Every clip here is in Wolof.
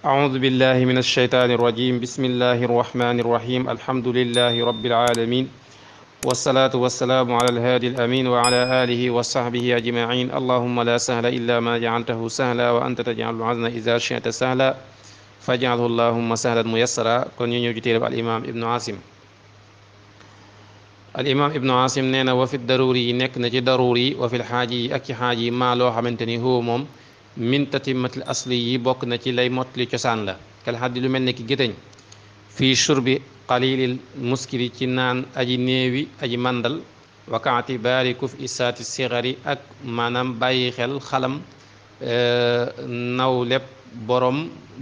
أعوذ بالله من الشيطان الرجيم بسم الله الرحمن الرحيم الحمد لله رب العالمين والصلاة والسلام على الهادي الأمين وعلى آله وصحبه أجمعين اللهم لا سهل إلا ما جعلته سهلا وأنت تجعل الحزن إذا شئت سهلا فاجعله اللهم سهلا ميسرا كن يجتير الإمام ابن عاصم الإمام ابن عاصم نينا وفي الضروري نك نجي ضروري وفي الحاجي أكي حاجي ما لو xamanteni هو موم min tatimatil asli yi bokk na ci lay mottali cosaan la kal xaddi lu mel ne ki gétañ fii shurbi qalilil muskiri ci naan aji néewi aji màndal wakaati baari kuf isaati sigari ak maanaam bàyyi xel xalam naw lépp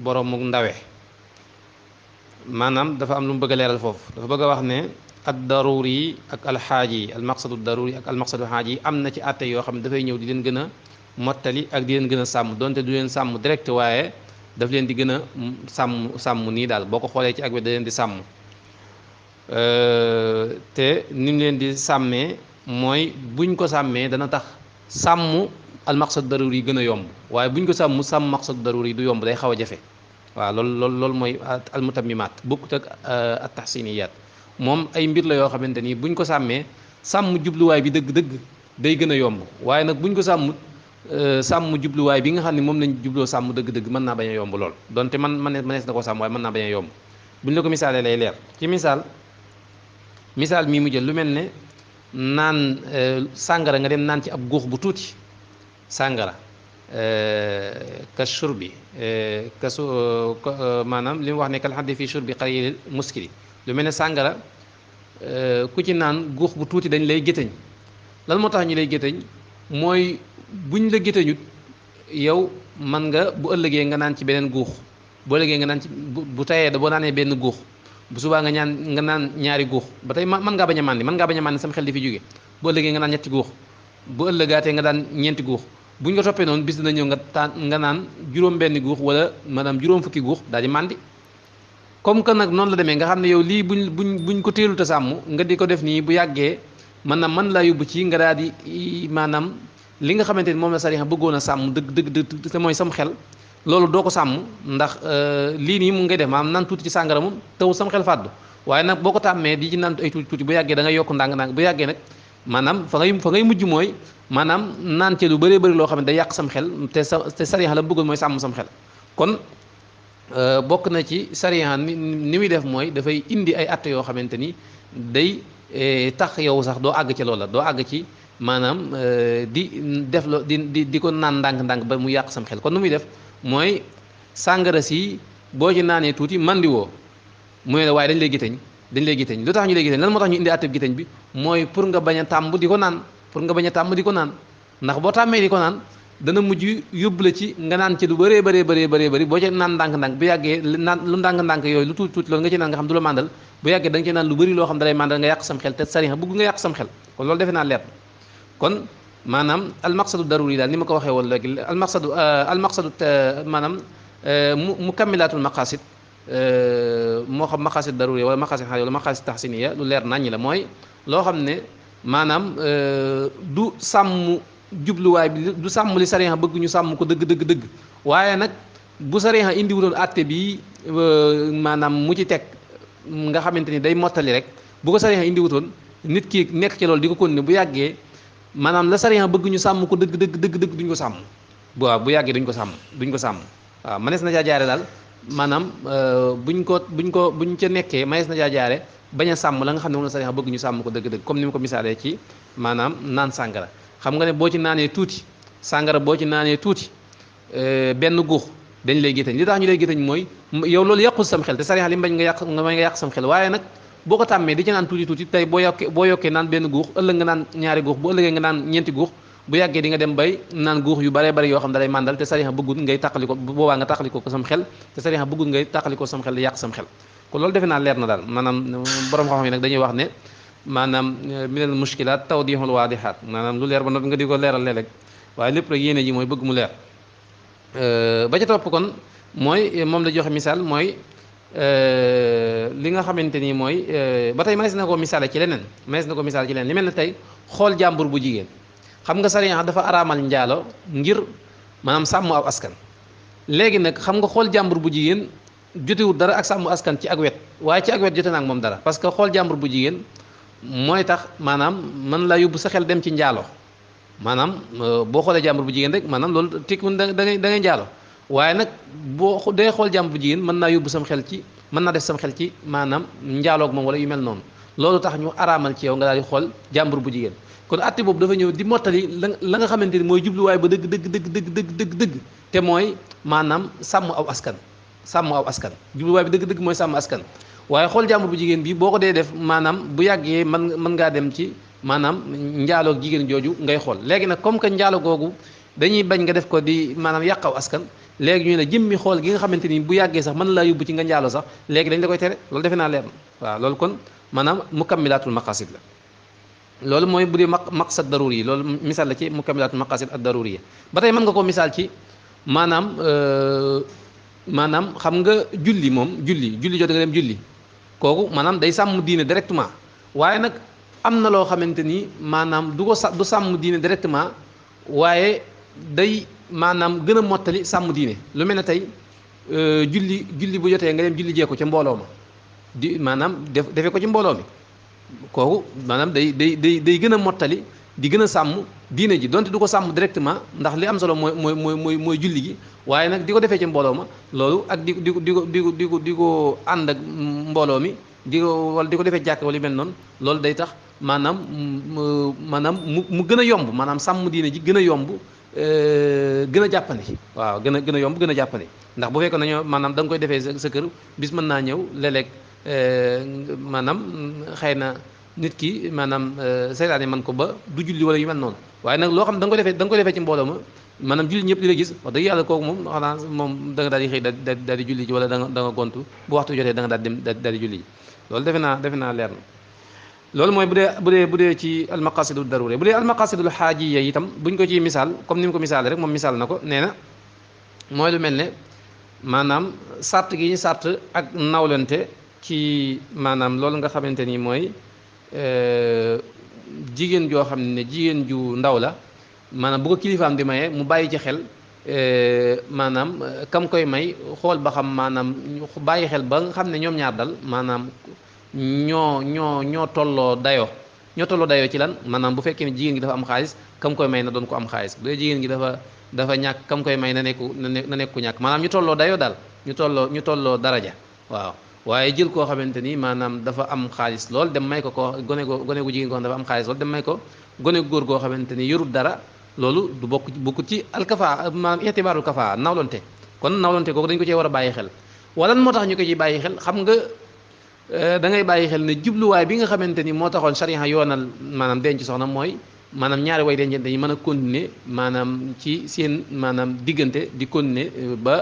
boromuk ndawe maanaam dafa am lu mu bëgg a leeral foofu dafa bëgg a wax ne ad daruri ak alxaaji yi almaqsadu daruri ak almaqsadu xaaji yi am na ci àtte yoo xam ne dafay ñëw di leen gën a mottali ak di leen gën a sàmm donte du leen sàmm direct waaye daf leen di gën a sàmm nii daal boo ko xoolee ci ak bi da leen di sàmm te ni mu leen di sàmmee mooy buñ ko sàmmee dana tax sàmm almaqsad daruri yi gën a yomb waaye buñ ko sàmm maqsad daruri yi du yomb day xaw a jafe waaw loolu mooy almutammimaat bokkut ak at tahsiniyaat moom ay mbir la yoo xamante ni buñ ko sàmmee sàmm jubluwaay bi dëgg-dëgg day gën a yomb waaye nag buñ ko sàmmut sàmm jubluwaay bi nga xam ne moom lañ jubloo sàmm dëgg-dëgg mën naa bañ a yomb lool donte mënees na ko sàmm waaye mën naa bañ a yomb bu ñu la ko misaalee lay leer ci misaal mii mu jël lu mel ne naan sàngara nga dem naan ci ab guux bu tuuti sàngara ka shurbi maanaam li mu wax ne kal xaddi fii shurbi qalil muskiri lu mel ne sàngara ku ci naan guux bu tuuti dañ lay gétañ lan moo tax ñu lay gétañ mooy buñ la gétañut yow man nga bu ëllëgee nga naan ci beneen guux bu ëllëgee nga naan ci bu tayee da boo naanee benn guux bu subaa nga naan ñaari guux ba tey mën ngaa bañ a màndi sam xel di fi jóge bu ëllëgee nga naan ñetti guux bu ëllëgaatee nga daan ñeenti guux buñ ko toppee noonu bis dina ñëw nga naan juróom benn guux wala maanaam juróom fukki guux daal di màndi comme que nag noonu la demee nga xam ne yow lii buñ ko teelut a sàmm nga di ko def nii bu yàggee mën laa yóbbu ci nga daal di maanaam li nga xamante ni moom la sariya bëggoon a sàmm dëgg te mooy sam xel loolu doo ko sàmm ndax lii nii mu ngay def maanaam naan tuuti ci sàngara moom taw sam xel fàddu waaye nag boo ko tàmmee di ci naan ay tuuti bu yàggee da ngay yokk ndànk-ndànk bu yàggee nag maanaam fa ngay mujj mooy maanaam naan ci lu bëree bëri loo xam ne day yàq sam xel te sariya la bëggoon mooy sàmm sam xel kon bokk na ci sariya ni muy def mooy dafay indi ay atte yoo xamante ni day tax yow sax doo àgg ci loola doo àgg ci maanaam di def lo di ko naan ndànk-ndànk ba mu yàq sam xel kon nu muy def mooy sàngara si boo ci naanee tuuti mandi woo mooy la waaye dañ lay gitañ lu tax ñu lay gitañ lan moo tax ñu indi atteb gitañ bi mooy pour nga bañ a tàmm di ko naan ndax boo tàmmee di ko naan dana mujj yóbbu la ci nga naan ci lu bëree bëri boo ci naan ndànk-ndànk bu yàggee naan lu ndànk-ndànk yooyu lu tuuti loolu nga ci naan nga xam du la màndal bu yàggee da nga ci naan lu bëri loo xam da lay màndal nga yàq sam xel te sariya bëgg nga yàq sam xel kon loolu defe naa leer kon maanaam almaqsadu daruri daal ni ma ko waxee woon léegi almaqsadu maanaam mukammilatul maqasid moo xam maqasid daruri wala maqasid xaali wala maqasid tahsiniya lu leer naññi la mooy loo xam ne maanaam du sàmm jubluwaay bi du sàmm li sariya bëgg ñu sàmm ko dëgg waaye nag bu sariya indiwutoon àtte bi maanaam mu ci teg nga xamante ni day mottali rek bu ko sariya indiwutoon nit ki nekk ci loolu di ko continuer bu yàggee maanaam la sariya bëgg ñu sàmm ko dëgg duñ ko sàmm bu yàggee duñ ko sàmm waaw mënees na caa jaare daal maanaam buñ ca nekkee mënees na caa jaare bañ a sàmm la nga xam ne moom la sariya bëgg ñu sàmm ko dëgg comme ni ma ko misaalee ci maanaam naan sàngara xam nga ne boo ci naanee tuuti sàngara boo ci naanee tuuti benn guux dañ lay gétañ li tax ñu lay gétañ mooy yow loolu yàqul sam xel te sariya li mbañ nga yàq sam xel waaye nag boo ko tàmmee di ci naan tuuti tey boo yokkee naan benn guux ëllëg nga naan ñaari guux bu ëllëgee nga naan ñeenti guux bu yàggee di nga dem bay naan guux yu baree bari yoo xam da lay màndal te sariya bëggul ngay tàqali ko bu boobaa nga tàqali ko sam xel te sariya bëggul ngay tàqali ko sam xel di yàq sam xel kon loolu defe naa leer na daal maanaam borom xam-xam yi nag dañuy wax ne maanaam minal mushkilaat tawdihul waadihaat maanaam lu leer ba noppi nga di ko leeral léeg-léeg waaye lépp rek yéene ji mooy bëgg mu leer ba ca topp kon mooy moom la joxe misaal mooy li nga xamante ni mooy ba tey mënees na ko misaale ci leneen li mel ne tey xool jàmbur bu jigéen xam nga sariya dafa araamal njaalo ngir maanaam sàmm aw askan léegi nag xam nga xool jàmbur bu jigéen jotewul dara ak sàmm askan ci ak wet waaye ci ak wet jote na ak moom dara parce que xool jàmbur bu jigéen mooy tax maanaam mën laa yóbbu sa xel dem ci njaalo maanaam boo xoolee jàmbur bu jigéen rek maanaam loolu tekkiwul da ngay njaalo waaye nag boo dee xool jàmbur bu jigéen mën naa yóbbu sam xel ci mën naa def sam xel ci maanaam njaaloog moom wala yu mel noonu loolu tax ñu araamal ci yow nga daal di xool jàmbur bu jigéen kon atte boobu dafa ñëw di mottali la nga xamante ni mooy jubluwaay ba dëgg dëgg dëgg dëgg dëgg dëgg dëgg te mooy maanaam sàmm aw askan sàmm aw askan jubluwaay bi dëgg dëgg mooy sàmm askan waaye xool jàmbur bu jigéen bi boo ko dee def maanaam bu yàggee mën ngaa dem ci maanaam njaaloog jigéen jooju ngay xool léegi nag comme que njaalo googu dañuy bañ nga def ko di maanaam yàqaw askan léegi ñu ne jëmmi xool gi nga xamante ni bu yàggee sax mën laa yóbbu ci nga njaalo sax léegi dañ la koy tere loolu defe naa leer na waaw loolu kon maanaam mukammilatul maqasid la loolu mooy bu dee maqsad daruri yi loolu misaal la ci mukammilatul maqasid ad daruriya ba tey mën nga koo misaal ci maanaam maanaam xam nga julli moom julli jot nga dem julli kooku maanaam day sàmm diine directement waaye nag am na loo xamante ni maanaam du sàmm diine directement waaye day maanaam gën a mottali sàmm diine lu mel ne tey julli bu jotee nga dem julli jee ko ca mbooloo ma di maanaam defee ko ci mbooloo mi kooku maanaam day gën a mottali di gën a sàmm diine ji donte du ko sàmm directement ndax li am solo mooy julli gi waaye nag di ko defee ci mbooloo ma loolu ak di ko ànd ak mbooloo mi wala di ko defee jàkk wala yu mel noonu loolu day tax maanaam mu gën a yomb maanaam sàmm diine ji gën a yomb gën a jàppandi waaw gën a yomb gën a jàppandi ndax bu fekkoon nañoo maanaam da nga koy defee sa kër bis mën naa ñëw léeg-léeg maanaam xëy na nit ki maanaam seytaane man ko ba du julli wala yu mel noonu waaye nag loo xam da nga ko defee ci mbooloo ma maanaam julli ñëpp di la gis wax dëgg yàlla kooku moom xanaa moom da nga daal di xëy daal di julli ji wala da nga gontu bu waxtu jotee da nga daal dem daal di julli ji loolu defe naa leer na loolu mooy bu dee ci almaqasidu daruriya bu dee almaqasidul xaajiya itam buñ ko ciy misaal comme ni mu ko misaale rek moom misaal na ko nee na mooy lu mel ne maanaam sart gi ñu sart ak nawlante ci maanaam loolu nga xamante ni mooy jigéen joo xam ne jigéen ju ndaw la maanaam bu ko kilifaam di maye mu bàyyi ci xel maanaam kam koy may xool ba xam maanaam bàyyi xel ba nga xam ne ñoom ñaar dal maanaam ñoo tolloo dayoo ci lan maanaam bu fekkee ne jigéen gi dafa am xaalis kam koy may na doon ko am xaalis bu dee jigéen gi dafa ñàkk kam koy may na nekku ñàkk maanaam ñu tolloo dayoo daal ñu tolloo daraja waaw waaye jël koo xamante ni maanaam dafa am xaalis lool dem may ko gone gu jigéen koo xam dafa am xaalis lool dem may ko gone góor goo xamante ni yorut dara loolu du bokk ci alkafa maanaam itibaarul kafa nawlonte kon nawlonte kooku dañ ko cee war a bàyyi xel wala moo tax ñu ko ciy bàyyi xel xam nga da ngay bàyyi xel ne jubluwaay bi nga xamante ni moo taxoon sariya yoonal maanaam denc soxna mooy maanaam ñaari way dencante yi mën a continuer maanaam ci seen maanaam diggante di continuer ba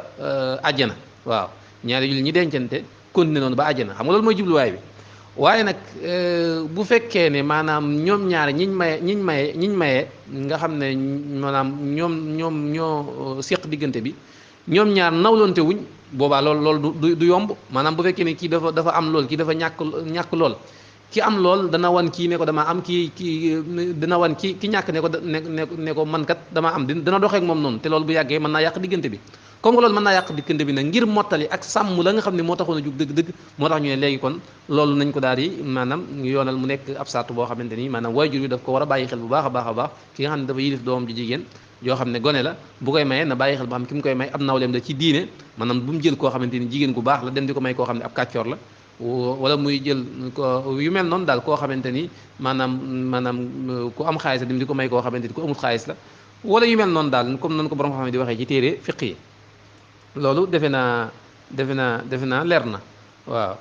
àjjana waaw ñaari jullit ñi dencante continuer noonu ba àjjana xam nga loolu mooy jubluwaay bi waaye nag bu fekkee ne maanaam ñoom ñaari ñiñ maye nga xam ne maanaam ñoom ñoo seq diggante bi ñoom ñaar nawlonte wuñ boobaa loolu du yomb maanaam bu fekkee ne kii dafa am lool kii dafa ñàkk lool ki am lool dana wan kii ne ko dama am kii dana wan ki ñàkk ne ko man kat dama am dana doxee ak moom noonu te loolu bu yàggee mën naa yàq diggante bi comme que loolu mën naa yàq diggante bi nag ngir mottali ak sàmm la nga xam ne moo taxoon a jug dëgg-dëgg moo tax ñu ne léegi kon loolu nañ ko daal di maanaam yoonal mu nekk ab saatu boo xamante ni maanaam waajur bi daf ko war a bàyyi xel bu baax a baax ki nga xam ne dafa yilif doomam ji jigéen yoo xam ne gone la bu koy mayee na bàyyi xel ba xam ki mu koy may ab nawleem la ci diine maanaam bu mu jël koo xamante ni jigéen gu baax la dem di ko may koo xam ne ab kàccoor la wala muy jël ko yu mel noonu daal koo xamante ni maanaam ku am xaalis la dem di ko may koo xamante ni ku amul xaalis la wala yu mel noonu daal comme noonu ko borom xam ne di waxee ci téere fiq yi loolu defe naa leer na waaw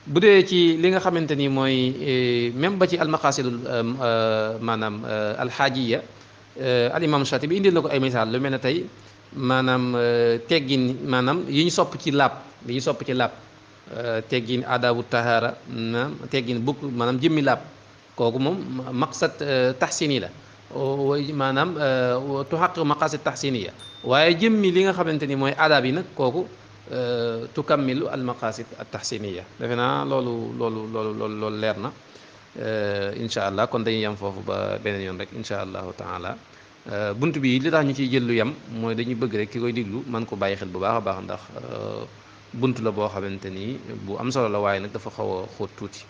bu dee ci li nga xamante ni mooy même ba ci almaqasidul maanaam alxaajiya al imam Shatibi indil na ko ay misaal lu mel ne tey maanaam teggin maanaam yi ñu sopp ci laab teggin aadabu tahara teggin bukk maanaam jëmmi laab kooku moom maqsad taxsini la maanaam tuxaq maqasid taxsiniya waaye jëmmi li nga xamante ni mooy aadaab yi nag kooku tukammilu al maqasid at taxsiniya defe naa loolu leer na incha allah kon dañuy yem foofu ba beneen yoon rek incha allahu taala bunt bi li tax ñu ciy jël lu yem mooy dañuy bëgg rek ki koy diglu man ko bàyyi xel bu baax a baax ndax bunt la boo xamante ni bu am solo la waaye nag dafa xaw a xóot tuuti